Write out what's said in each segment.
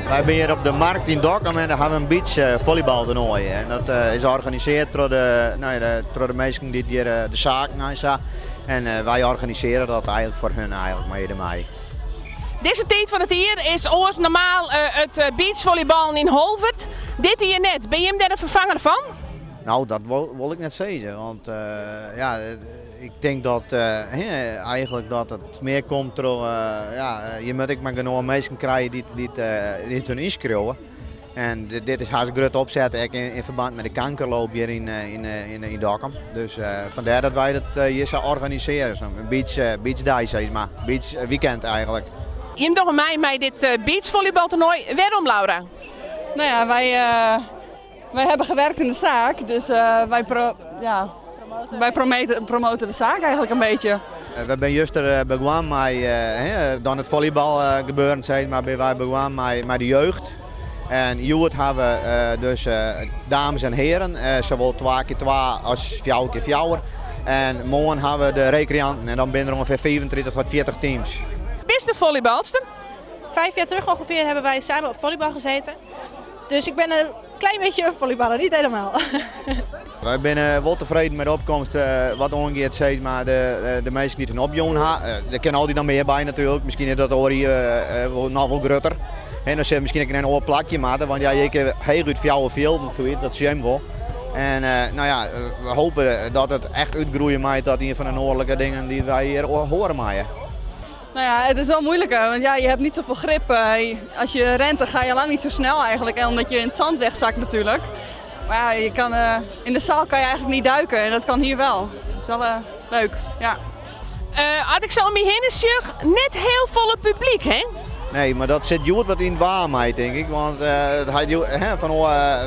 Wy binne hjir op de Markt yn Dokkum en dêr hawwe we in beach volleybaltoernoai. En dat is organisearre troch de, no ja, troch de minsken dy't hjir de saken ha en sa. En wy organisearje dat eigenlik foar hun eigenlik mei dermei. Dizze tiid fan it jier is oars normaal it beachvolleyballen yn Holwert. Dit jier net. Binne jim dêr in ferfanger fan? No, dat wol ik net sizze, want ja, ik tink dat eigenlik dat it mear komt troch, ja, je moatte ek mar genôch minsken krije dy't hun ynskriuwe. En dit is hast grut opset, ek yn ferbân mei de kankerloop hjir yn Dokkum. Dus fandêr dat wy dat hjir sa organisearje, in beachdei sis mar, beach weekend eigenlik. Jim dogge mei mei dit beachvolleybaltoernoai. Wêrom, Laura? No ja, wy, wy hebben gewerkt in de zaak, dus wij, pro, ja, wij promoten, promoten de zaak eigenlijk een beetje. We binne juster begûn mei dan it volleybal gebeuren, sis mar, binne wy begûn mei de jeugd. En hjoed hawwe we dus dames en heren, sawol twa kear twa as fjouwer kear fjouwer. En moarn hawwe we de rekreanten en dan binne der ûngefear 35 tot 40 teams. Bist in volleybalster? 5 jaar terug ongeveer hebben wij samen op volleybal gezeten. Dus ik ben een klein beetje een volleyballer, niet helemaal. Wy binne wol tefreden mei de opkomst wat oangiet sis mar, de minsken dy't hun opjûn ha. Der kin altyd noch mear by natuerlik. Miskien is dat oar jier noch wol grutter. En dan sil miskien ek in oar plakje moatte, want ja, je kinne heechút fjouwer fjilden kwyt, dat sjen wol. En no ja, we hoopje dat it echt útgroeie mei tot ien fan de noardlike dingen dy't wy hjir hâlde meie. Nou ja, het is wel moeilijker, want ja, je hebt niet zoveel grip. Als je rent, dan ga je lang niet zo snel eigenlijk, en omdat je in het zand wegzakt natuurlijk. Maar ja, je kan, in de zaal kan je eigenlijk niet duiken en dat kan hier wel. Dat is wel leuk, ja. As ik sa om my hinne sjoch, net hiel folle publyk, hè? Nee, mar dat sit hjoed wat yn it waar mei, tink ik. Want fan,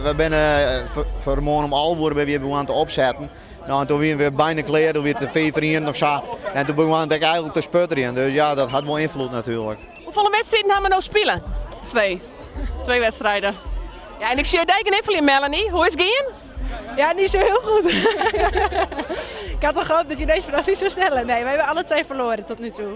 we binne foar moarn om 11 oere binne we begûn te opsetten. No, en doe wiene we byna klear, doe wie it 2.25 of sa. En doe begûn it ek eigenlik te sputterjen. Dus ja, dat hat wol ynfloed natuerlik. Hoefolle wedstriden hawwe we no spile? Twee. Twee wedstrijden. Ja, en ik sjoch dy gniffeljen, Melanie. Hoe is it gien? Ja, niet zo heel goed. Ik had al gehoopt dat je deze vraag niet zou stellen. Nee, we hebben alle twee verloren tot nu toe.